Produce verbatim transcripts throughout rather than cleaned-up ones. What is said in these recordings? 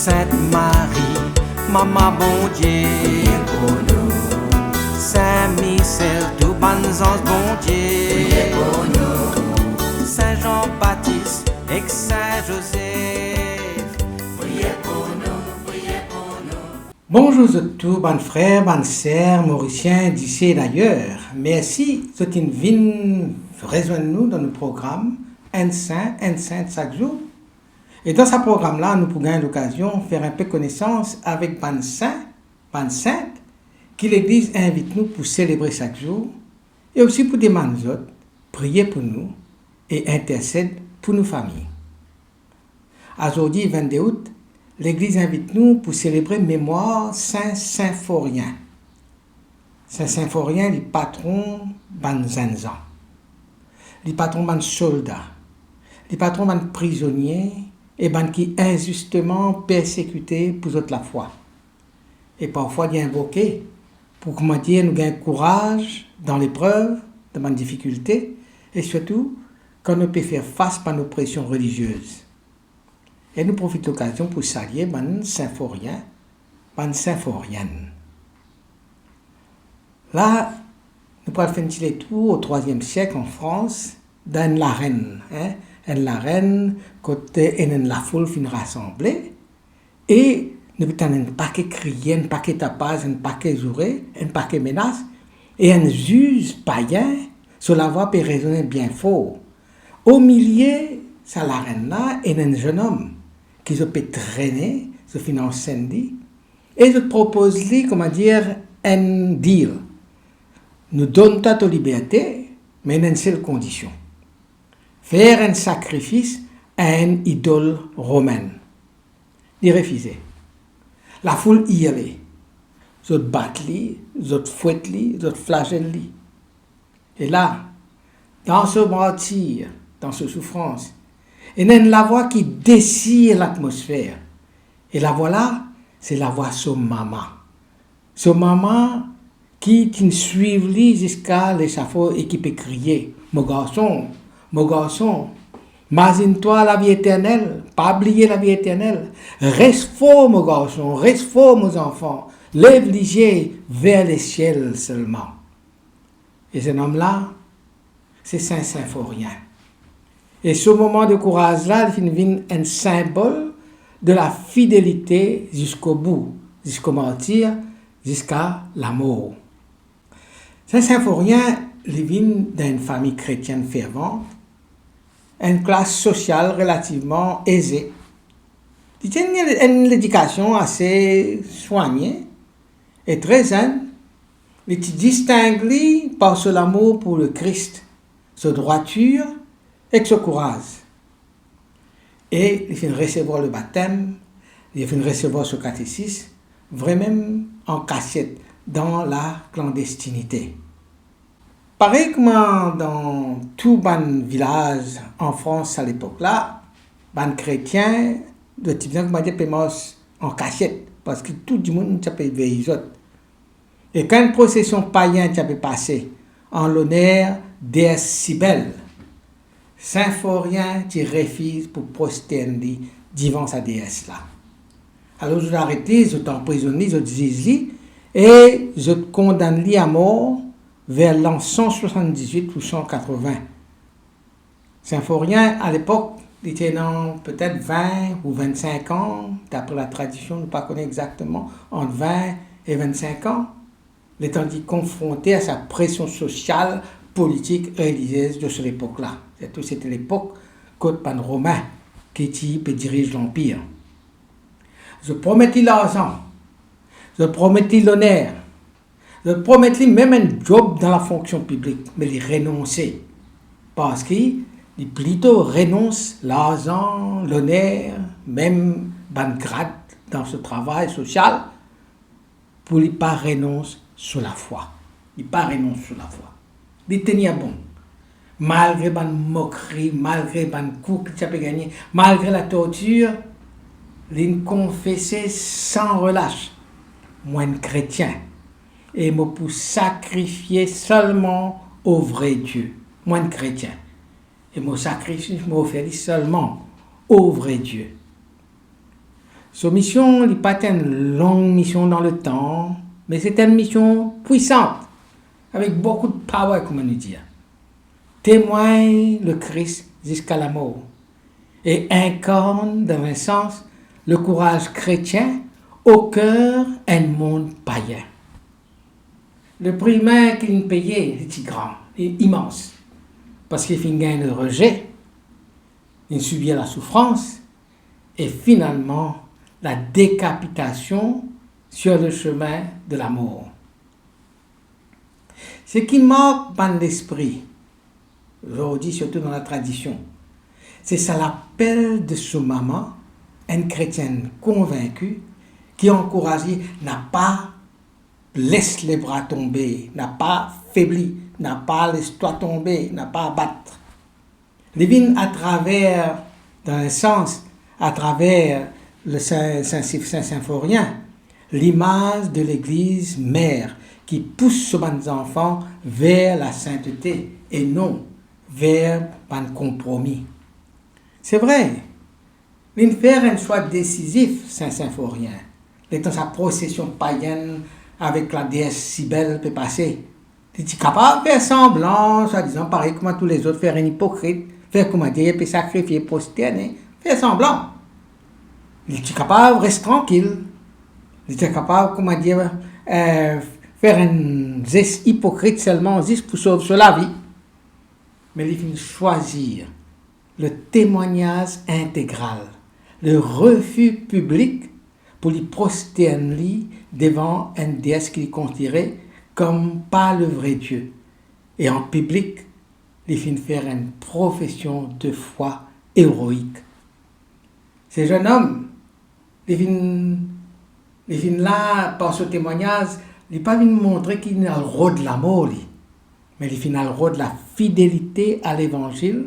Sint Marie, Mama Bondie, priye pou nou. Sin Misel, tou bann zanz Bondie, priye pou nou. Sin Zan Batis ek Sin Zozef, priye pou nou, priye pou nou. Bonzour zot tou, bann frer, bann ser morisien, disi e dayer. Mersi zot inn vinn rezwenn nou dan nou program Enn Sin, Enn Sint sak zour. E dan sa program la, nou pou gagn lokazion fer inpe konesans avek bann sin, bann sint ki Legliz invit nou pou selebre sak zour, e osi pou demann zot priye pou nou e intersed pou nou fami. Azordi, vennde out, Legliz invit nou pou selebre memwar Sin Sinforien. Sin Sinforien, li patron bann zennzan. Li patron bann solda. Li patron bann prizonie e bann ki inzisteman persekite pou zot lafwa. E parfwa li invoke pou, kouma dir, nou gagn kouraz dan leprev, dan bann difikilte, e sirtou kan nou pe fer fas bann opresion reliziez. E nou profit lokazion pou salie bann Sinforien, bann Sinforienn. La, nou pou al fer enn ti letour o trwaziem siek an Frans, dan enn larenn, en, enn larenn kot ena enn lafoul finn rasanble, e nou pe tann enn pake kriye, enn pake tapaz, enn pake zoure, enn pake menas, e enn ziz payin, so lavwa pe rezone bien for. Omilie sa larenn la, ena enn zennom ki zot pe trene, zot finn ansent li, e zot propoz li, kouma dir, enn deal. Nou donn twa to liberte, me ena enn sel kondision. Fer enn sakrifis a enn idol romin. Li refize. Lafoul irle. Zot bat li, zot fwet li, zot flazel li. E la, dan so martir, dan so soufrans, ena enn lavwa ki desir latmosfer. E lavwa la, se lavwa so mama. So mama ki ti swiv li ziska lesafo e ki pe kriye, "Mo garson, mo garson, mazinn twa lavi eternel, pa bliye lavi eternel. Res for, mo garson, res for, mo zanfan. Lev lizie ver lesiel selman." E zennom la, se Sin Sinforien. E so moman de kouraz la, li finn vinn enn sinbol de lafidelite ziskobou, ziska martir, ziska lamor. Sin Sinforien, li vinn dan enn fami kretienn fervan, enn klas sosial relativman eze. Li ti ena enn ledikasion ase swanye, e tre zenn, li ti disting li par so lamour pou Lekris, so drwatir ek so kouraz. E li finn resevwar lebatem, li finn resevwar so katesis, vremem an kasiet, dan laklandestinite. Parey kouma dan tou bann vilaz an Frans sa lepok la, bann kretien, zot ti bizin, kouma dir, pe mars an kasiet, parski tou dimoun ti pe vey zot. E kan enn prosesion payin ti pe pase an loner dees Sibel, Sinforien ti refiz pou prostern li divan sa dees la. Alor zot aret li, zot anprizonn li, zot ziz li e zot kondann li amor ver lan san swasanndizwit ou san katrovin. Sinforien, alepok, li ti ena petet vin ou vinn-sink an, dapre latradision, nou pa kone exakteman, ant vin e vinn-sink an, letan li konfronte a sa presion sosial, politik, reliziez de so lepok la. Sirtou, sete lepok kot bann Romin ki ti pe diriz lanpir. Zot promet li larzan, zot promet li loner, zot promet li mem enn zob dan lafonksion piblik, me li renonse, parski li plito renons larzan, loner, mem bann grad dan so travay sosial, pou li pa renons so lafwa. Li pa renons so lafwa. Li tenir bon. Malgre bann mokri, malgre bann kou ki li ti pe gagne, malgre latortir, li konfese san relas, "Mo enn kretien, e mo pou sakrifie selman o vre Die. Mo enn kretien, e mo sakrifie, mo ofer li selman o vre Die." So mision, li pa ti enn long mision dan letan, me se ti enn mision pwisant, avek boukou de power, kouma nou dir. Temwagn Lekris ziska lamor e inkarn, dan enn sans, lekouraz kretien o ker enn mond payin. Lepri imin ki linn peye, li ti gran, li imans, parski li finn gagn reze, linn sibir lasoufrans e finalman ladekapitasion sur le chemin de la mort. Seki mark bann lespri zordi, sirtou dan latradision, se sa lapel de so mama, enn kretienn konvinki, ki ankouraz li, napa les lebra tonbe, napa febli, napa les twa tonbe, napa bat. Li vinn atraver, dan enn sans, atraver le Sin, Sin, Sin Sinforien, limaz de Legliz mer ki pous so bann zanfan ver lasintete e non ver bann konpromi. Se vre, linn fer enn swa desizif, Sin Sinforien, letan sa prosesion payin avek ladees Sibel pe pase. Li ti kapav fer sanblan, swadizan parey kouma tou lezot, fer enn ipokrit, fer kouma dir, pe sakrifie, prosterne, fer sanblan. Li ti kapav res trankil. Li ti kapav, kouma dir, eh, fer enn zes ipokrit selman, zis pou sov so lavi. Me li finn swazir le temwagnaz integral, le refi piblik pou li prostern li devan enn dees ki li konsidere kom pa le vre Die. E an piblik, li finn fer enn profesion de fwa eroik. Se zennom, li vinn, li vinn la, par so temwagnaz, li pa vinn montre ki li al rod lamor li, me li finn al rod lafidelite a Levanzil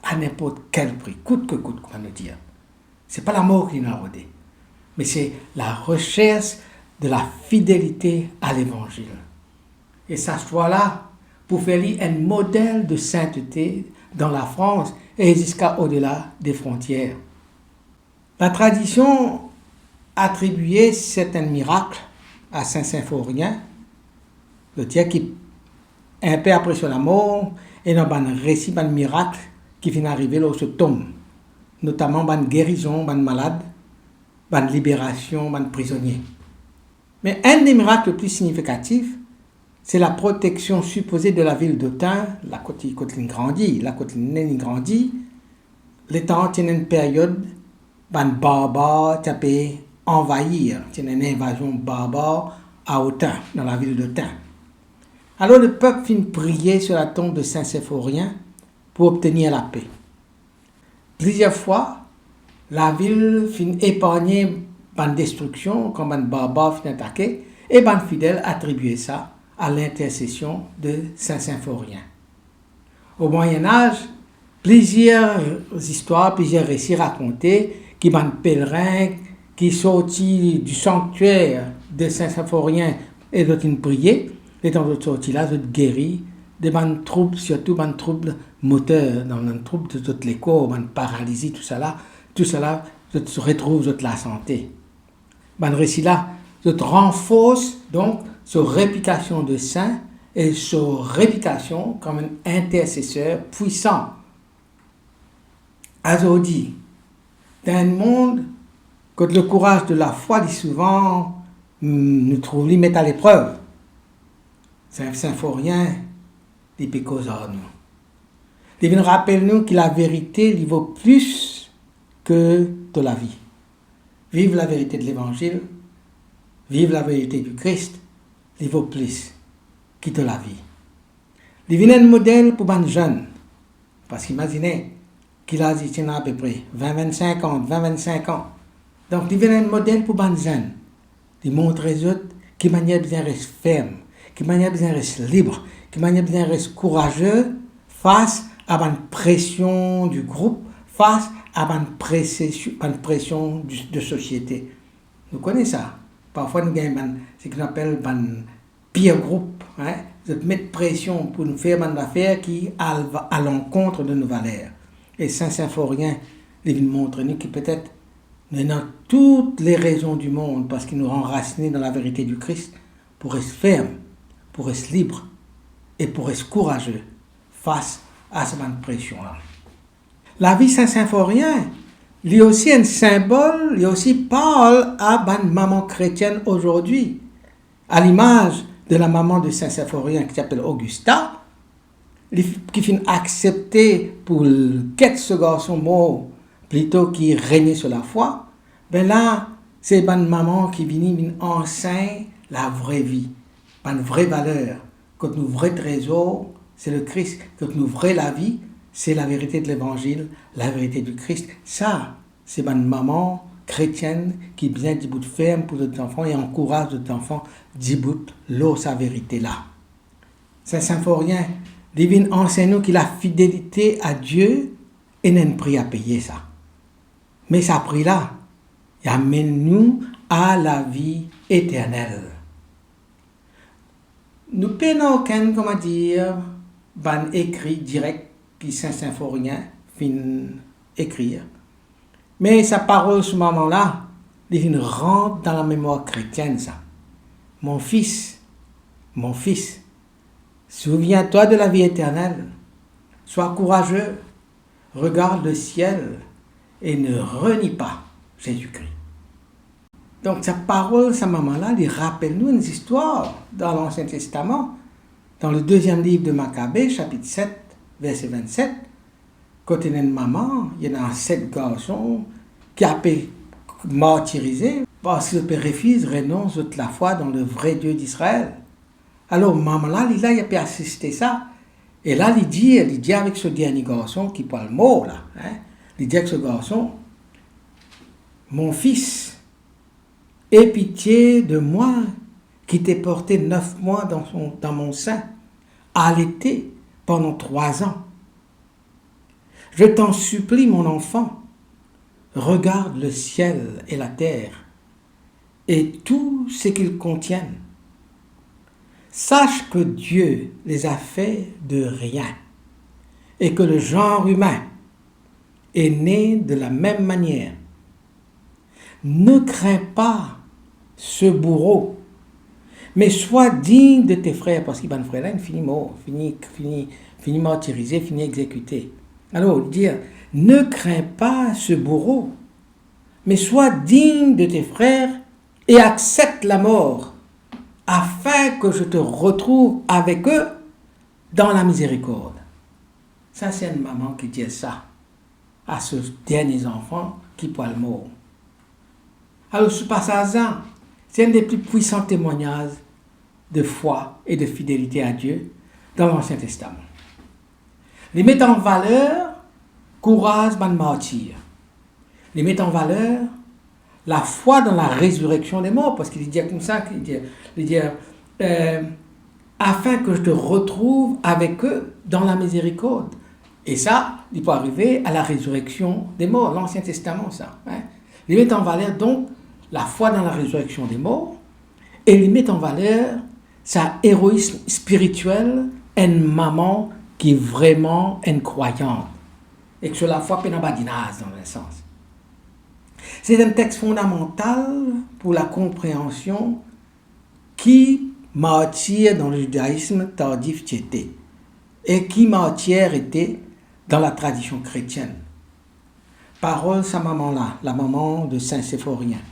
a ninport kel pri, kout ke kout, kouma nou dir. Se pa lamor ki li al rode, me se la resers de lafidelite a Levanzil. E sa swa la pou fer li enn model de sintete dan Lafrans e ziska odela de frontier. Latradision atribie sertin mirak a Sin Sinforien, letir ki, inpe apre so lamor, ena bann resi bann mirak ki finn arive lor so tom, notaman bann gerizon bann malad, bann liberasion bann prizonie. Me enn de mirak le pli signifikatif, se laproteksion sipoze de lavil d'Autun, la kot li, kot linn grandi, la kot linn ne, linn grandi, letan ti ena enn period bann barbar ti pe anvayir, ti ena enn invazion barbar a Autun, dan lavil d'Autun. Alor lepep finn priye sur latonb de Sin Sinforien pou obtenir lape. Plizier fwa, lavil finn epargne bann destriksion kan bann barbar finn atake, e bann fidel atribie sa a lintersesion de Sin Sinforien. O Moyen Age, plizier zistwar, plizier resi rakonte ki bann pelerin ki sorti di sanktier de Sin Sinforien e zot inn priye, letan zot sorti la, zot geri de bann troub, sirtou bann troub moter, dan bann troub de zot lekor, bann paralizi, tousala, tousala, zot retrouv zot lasante. Bann resi la, zot ranfors donk so repitasion de sin e so repitasion kom enn interseser pwisan. Azordi, dan enn mond kot lekouraz de lafwa li souvan, mm, nou trouv li met a leprev, Sin, Sinforien, li pe koz ar nou. Li vinn rapel nou ki laverite, li vo plis ke to lavi. Viv laverite de Levanzil, viv laverite di Kris, li vo plis ki to lavi. Li vinn enn model pou bann zenn, parski imazine, ki laz li ti ena apepre, vin, vinn-sink an, vin, vinn-sink an. Donk, li vinn enn model pou bann zenn. Li montre zot ki manier bizin res ferm, ki manier bizin res lib, ki manier bizin res kouraze fas a bann presion di group, fas a bann presesion, bann presion di, de sosiete. Nou kone sa. Parfwa nou gagn bann, seki nou apel bann peer group, hein, zot met presion pou nou fer bann zafer ki al, a lankont de nou valer. E Sin, Sinforien, li vinn montre nou ki petet Nou ena tout le rezon di mond, parski nou anrasine dan laverite di Kris, pou res ferm, pou res lib e pou res kouraze fas a sa bann presion la. Lavi Sin Sinforien, li osi enn sinbol, li osi parl a bann mama kretienn azordi. A limaz de la maman de Sin Sinforien ki ti apel Augusta, li f-, ki finn aksepte pou l get so garson mor plito ki renie so lafwa, be la, se bann mama ki vini, vinn ansegn lavre vi, bann vre valer, kot nou vre trezor, se Lekris, kot nou vre lavi, se laverite de Levanzil, laverite di Kris. Sa, se bann mama kretienn ki bizin dibout ferm pou zot zanfan e ankouraz zot zanfan dibout lor sa verite la. Sin Sinforien, li vinn ansegn nou ki lafidelite a Die ena enn pri a peye sa. Me sa pri la, li amenn nou a lavi eternel. Nou pena okenn, kouma dir, bann ekri direk ki Sin Sinforien finn ekrir. Me sa parol so mama la, li finn rant dan lamemwar kretienn sa. Mon fils, mon fils, souviens-toi de la vie éternelle. Sois courageux, regarde le ciel et ne renie pas Jésus-Christ. Donk, sa parol sa mama la, li rapel nou enn zistwar dan Lansien Testaman, dan le deuxième livre de Maccabées, chapitre sept, verset vingt-sept, kot ena enn mama, ena set garson ki ape martirize, parski zot pe refiz renons zot lafwa dan le vrai Dieu d'Israël. Alor, mama la, li la, li pe asiste sa. E la, li dir, li dir avek so dernie garson ki pou al mor la, hein, li dir avek so garson, mon fils, aie pitié de moi qui t'ai porté neuf mois dans son, dans mon sein, allaité pendant trois ans. Je t'en supplie, mon enfant, regarde le ciel et la terre, et tout ce qu'ils contiennent. Sache que Dieu les a fait de rien, et que le genre humain est né de la même manière. Ne crains pas ce bourreau, mais sois digne de tes frères, parski bann frer la inn fini mor, fini, fini, fini martirize, fini exekite. Alor, li dir, ne crains pas ce bourreau, mais sois digne de tes frères et accepte la mort, afin que je te retrouve avec eux dans la miséricorde. Sa, se enn mama ki dir sa a so dernie zanfan ki pou al mor. Alor, se pasaz la, se enn de pli pwisan temwagnaz de fwa e de fidelite a Die dan Lansien Testaman. Li met an valer kouraz bann martir. Li met an valer lafwa dan la rezireksion de mor, parski li dir koumsa, li dir, li dir, euh, afin que je te retrouve avec eux dans la miséricorde. E sa, li pou arive a la rezireksion de mor, Lansien Testaman sa, hein. Li met an valer, donk, lafwa dan la rezireksion de mor, e li met an valer sa eroism spiritiel enn mama ki vreman enn krwayant, e ki so lafwa pena badinaz, dan enn sans. Se enn text fondamantal pou lakonpreansion ki martir dan le judaïsme tardif ti ete, e ki martir ete dan latradision kretienn. Parol sa mama la, la mama de Sin Sinforien.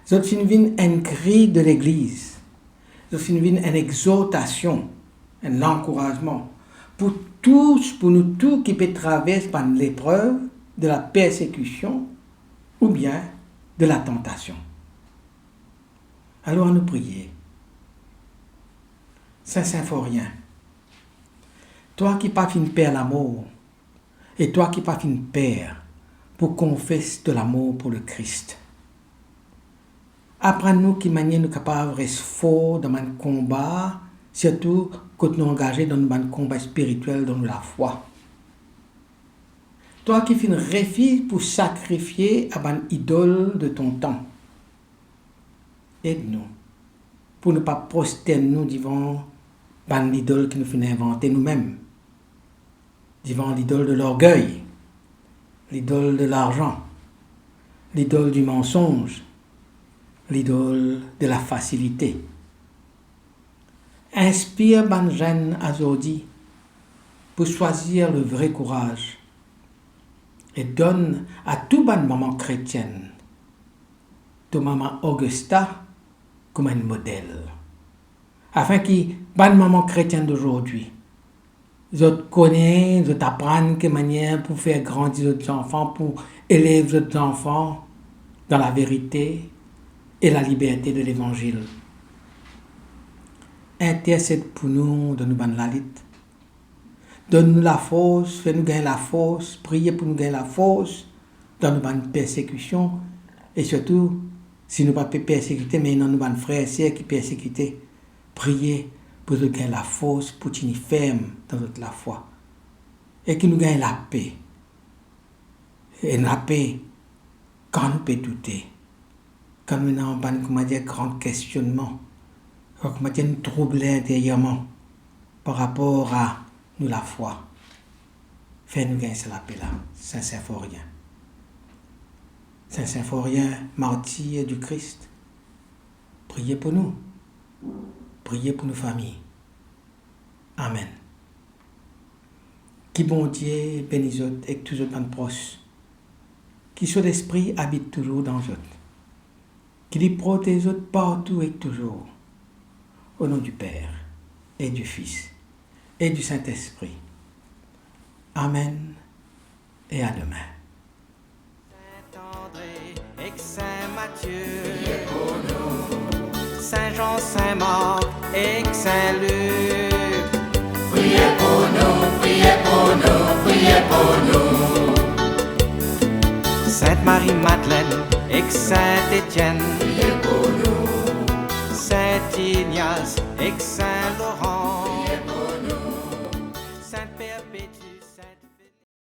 Zot finn vinn enn kri de legliz. Zot finn vinn enn exortasion, enn lankourazman pou tous, pou nou tou ki pe travers bann leprev de la persekision oubien de latantasion. Alor, anou priye. Sin Sinforien, twa ki pa finn per lamor, e twa ki pa finn per pou konfes to lamour pou Lekris, aprann nou ki manier nou kapav res for dan bann konba, sirtou kot nou angaze dan nou bann konba spiritiel dan nou lafwa. Twa ki finn refiz pou sakrifie a bann idol de ton tan, ed nou pou nou pa prostern nou divan bann lidol ki nou finn invante noumem, divan lidol de lorgey, lidol de larzan, Lidol di mansonz, lidol de lafasilite. Inspir bann zenn azordi pou swazir le vre kouraz e donn a tou bann manman kretienn to mama Augusta kouma enn model, afin ki bann manman kretienn dozordi, zot kone, zot aprann ki manier pou fer grandi zot zanfan, pou elev zot zanfan dan laverite e laliberte de Levanzil. Intersed pou nou dan nou bann lalit. Donn nou lafors, fer nou gagn lafors, priye pou nou gagn lafors dan nou bann persekision, e sirtou, si nou pa pe persekite, me ena nou bann frer, ser ki persekite, priye pou zot gagn lafors pou tini ferm dan zot lafwa, e ki nou gagn lape. Enn lape kan nou pe doute, kan nou ena bann, kouma dir, gran kestionnman, kan, kouma dir, nou trouble interierman par rapor a nou lafwa. Fer nou gagn sa lape la, Sin Sinforien. Sin Sinforien, martir di Kris, priye pou nou. Priye pou nou fami. Amen. Ki Bondie beni zot ek tou zot bann pros. Ki so Lespri abit touzour dan zot. Ki li protez zot partou ek touzour. Au nom du Père et du Fils et du Saint-Esprit. Amen et à demain. Sin Andre ek Sin Matie, priye pou nou. Sin Zan, Sin Mark ek Sin Lik, priye pou nou, priye pou nou, priye pou nou. Sint Marie Madeleine ek Sint Etienn, priye pou nou. Sint Ignas ek Sin Loran, priye pou